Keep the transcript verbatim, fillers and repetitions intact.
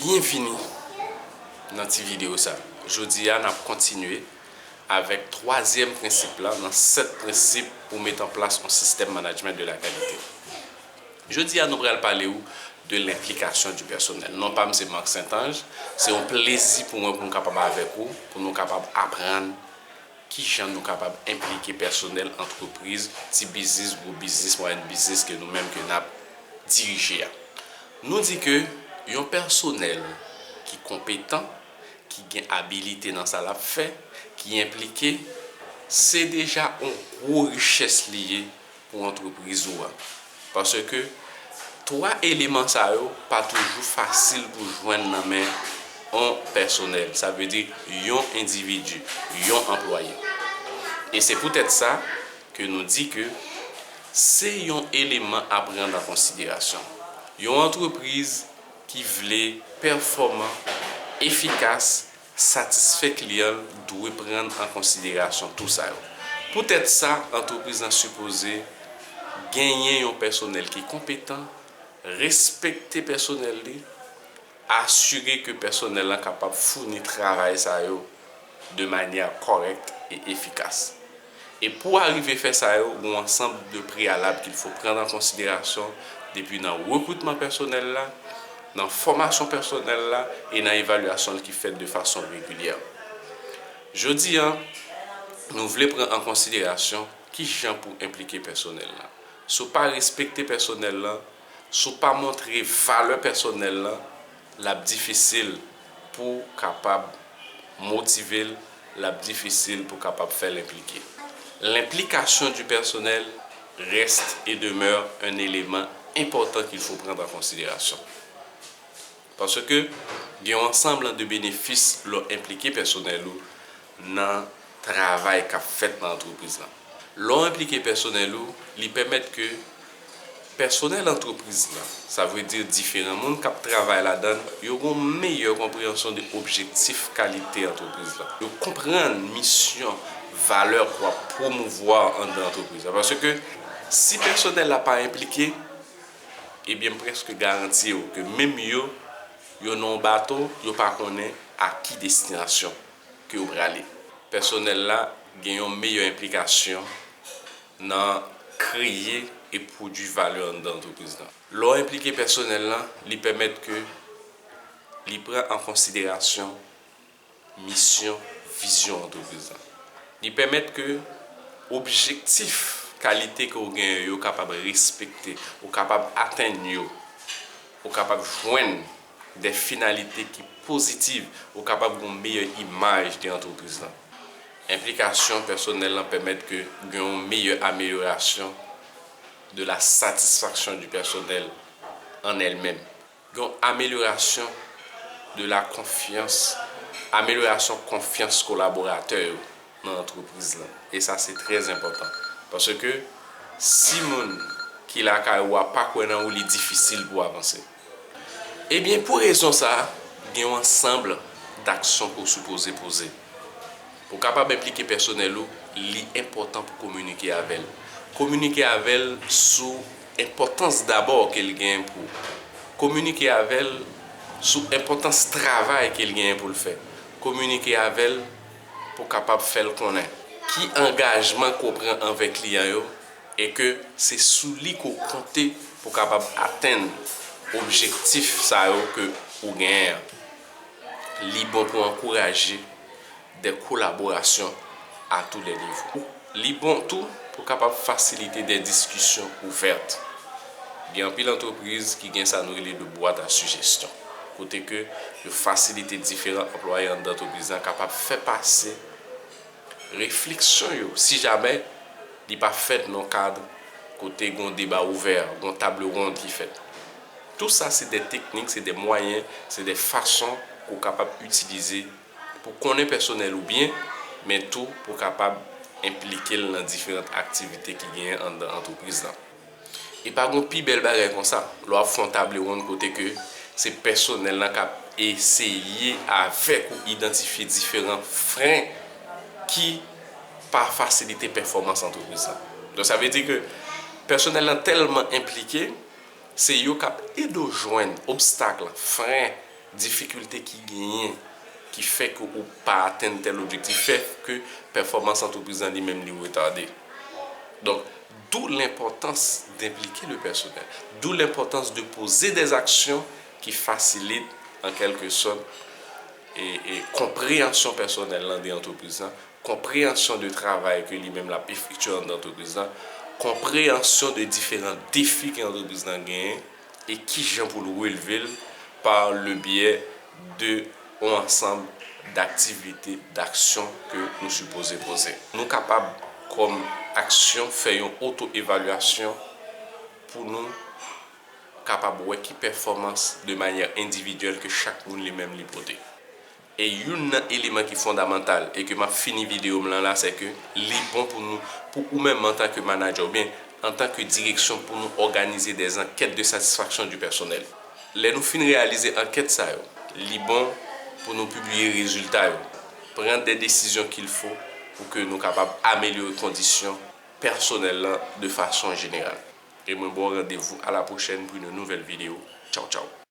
Byenvini nan ti videyo sa. Jodi a, n ap kontinye avèk twazyèm prensip la nan sèt prensip pou met an plas yon sistèm management de la qualité. Jodi a, nou pral pale w de l'implication du personnel. Non pa m se Marc Saint-Ange, se yon plezi pou mwen pou m kapab avèk ou, pou nou kapab aprann kijan nou kapab enplike pèsonèl antrepriz, ti biznis, gwo biznis, mwayèn biznis ke nou menm ke n ap dirije a. Nou di ke yon pèsonèl ki konpetan, ki gen abilite nan sa l ap fè, ki enplike, se deja yon gwo richès li ye pou antrepriz ou a. Paske twa eleman sa yo pa toujou fasil pou jwenn nan men yon pèsonèl, sa vle di yon endividi, yon anplwaye. E se poutèt sa ke nou di ke se yon eleman a pran an konsiderasyon. Yon antrepriz ki vle pèfòman, efikas, satisfè kliyan l dwe pran an konsiderasyon tou sa yo. Poutèt sa, antrepriz lan sipoze genyen yon pèsonèl ki konpetan, respekte pèsonèl li, asire ke pèsonèl lan kapab founi travay sa yo de manyè kòrèk e efikas. E pou arive fè sa yo, gen yon ansanm de preyalab ke l fo pran an konsiderasyon depi nan rekritman pèsonèl la, nan fòmasyon pèsonèl la e nan evalyasyon l ki fèt de fason regilyè. Jodi a, nou vle pran an konsiderasyon kijan pou enplike pèsonèl la. Si w pa respekte pèsonèl lan, si w pa montre valè pèsonèl lan, l ap difisil pou w kapab motive l, l ap difisil pou w kapab fè l enplike. L'implication du personnel reste et demeure un élément important qu'il faut prendre en considération. Paske gen yon ansanm de benefis lè w enplike pèsonèl ou nan travay k ap fèt nan antrepriz lan. Lè w enplike pèsonèl ou, li pèmèt ke pèsonèl antrepriz lan, sa vle di diferan moun k ap travay ladan l, yo gen yon meyè konpreyansyon de objektif kalite antrepriz lan. Yo konprann misyon, valè k w ap pwomouvwa anndan antrepriz la. Paske si pèsonèl la pa enplike, ebyen, m prèske garanti w ke menm yo, yo nan yon bato, yo pa konnen a ki destinasyon ke yo prale. Pèsonèl la gen yon meyè enplikasyon nan kreye e pwodui valè anndan antrepriz lan. Lè w enplike pèsonèl lan, li pèmèt ke li pran an konsiderasyon misyon, vizyon antrepriz lan. Li pèmèt ke objektif kalite ke w genyen yo kapab respekte, ou kapab atenn yo, ou kapab jwenn de finalite ki pozitiv, ou kapab gen yon meyè imaj de antrepriz lan. Enplikasyon pèsonèl lan pèmèt ke gen yon meyè amelyorasyon de la satisfaction du personnel en elle-même. Gen yon amelyorasyon de la konfyans, amelyorasyon konfyans kolaboratè yo nan antrepriz lan. E sa se trè enpòtan. Paske si moun ki lakay ou a pa kwè nan ou, li difisil pou w avanse. Ebyen, pou rezon sa a, gen yon ansanm daksyon ke w sipoze poze. Pou w kapab enplike pèsonèl ou, li enpòtan pou kominike avè l. Kominike avè l sou enpòtans dabò ke l genyen pou ou. Kominike avè l sou enpòtans travay ke l genyen pou l fè. Kominike avè l pou w kapab fè l konnen ki angajman ke w pran anvè kliyan yo e ke se sou li ke w konte pou w kapab atenn objektif sa yo ke ou genyen an. Li bon pou w ankouraje de kolaborasyon à tous les niveaux. Li bon tou pou kapab fasilite de diskisyon ouvèt. Gen anpil antrepriz ki gen sa nou rele de bwat a sijesyon, kote ke yo fasilite diferan anplwaye anndan antrepriz lan kapab fè pase refleksyon yo, si jamè li pa fèt nan kad kote gen yon deba ouvè, gen yon table ronde ki fèt. Tou sa se de teknik, se de mwayen, se de fason ke w kapab itilize pou konnen pèsonèl ou byen, men tou pou kapab enplike l nan diferan aktivite ki genyen anndan antrepriz lan. E pa gen pi bèl bagay konsa, lè w ap fè yon table ronde kote ke se pèsonèl lan k ap eseye avèk ou idantifye diferan fren ki pa fasilite pèfòmans antrepriz lan. Donk, sa vle di ke pèsonèl lan tèlman enplike, se yo k ap ede w jwenn obstak lan, fren, difikilte ki genyen ki fè ke ou pa atenn tèl objektif, fè ke pèfòmans antrepriz lan li menm li retade. Donk, d'où l'importance d'impliquer le personnel, d'où l'importance de poser des actions ki fasilite an kèlke sòt e, e konpreyansyon pèsonèl lan de antrepriz lan, konpreyansyon de travay ke li menm l ap efektye anndan antrepriz lan, konpreyansyon de diferan defi ke antrepriz lan genyen e kijan pou l releve l par le biais de yon ansanm daktivite, daksyon ke nou sipoze poze. Nou kapab, kòm aksyon, fè yon oto-evalyasyon pou nou kapab wè ki pèfòmans de manyè endividyèl ke chak moun li menm li pote. E youn nan eleman ki fondamantal e ke m ap fini videyo m lan la, se ke li bon pou nou, pou ou menm antanke manadjè oubyen antanke direksyon, pou nou òganize des enquêtes de satisfaction du personnel. Lè nou fin reyalize ankèt sa yo, li bon pou nou pibliye rezilta yo, pran de desizyon qu'il faut pou ke nou kapab amelyore kondisyon pèsonèl lan de fason jeneral. E mwen ba w randevou à la prochaine pour une nouvelle vidéo. Tchaw, tchaw.